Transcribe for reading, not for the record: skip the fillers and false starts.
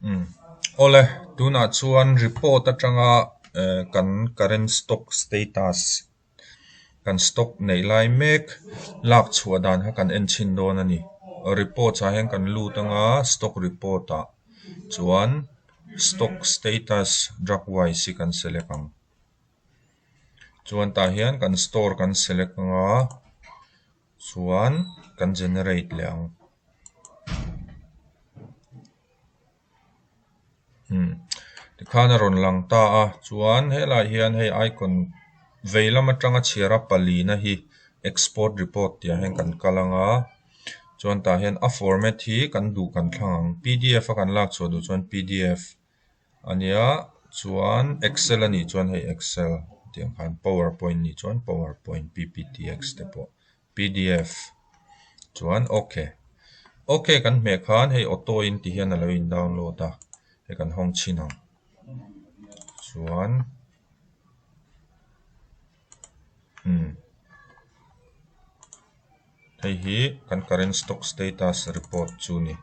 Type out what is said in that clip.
Umm awle tunah chuan report atanga eh kan current stock status kan stock neih lai mek lak chhuah dan kha kan en chhin dawn a ni report ah hian kan lut anga stock report ah chuan stock status drug wise hi kan select ang chuan tah hian kan store kan select anga chuan kan generate leh ang. Umm tikhan a rawn lang ta a chuan helaiah hian hei icon vei lam atanga chhiar a palina hi export report tih ah hian kan kal ang a chuan tah hian a format hi kan duh kan thlang ang pdf a kan lak chhuah duh chuan pdf a nia chuan excel a nih chuan hei excel tih ang khan powerpoint nih chuan powerpoint pptx te pawh. Pdf chuan ok ok kan hmeh khan hei auto in ti hian a lo in download a hei kan hawng chhin ang chuan umm hei hi kan current stock status report chu a ni.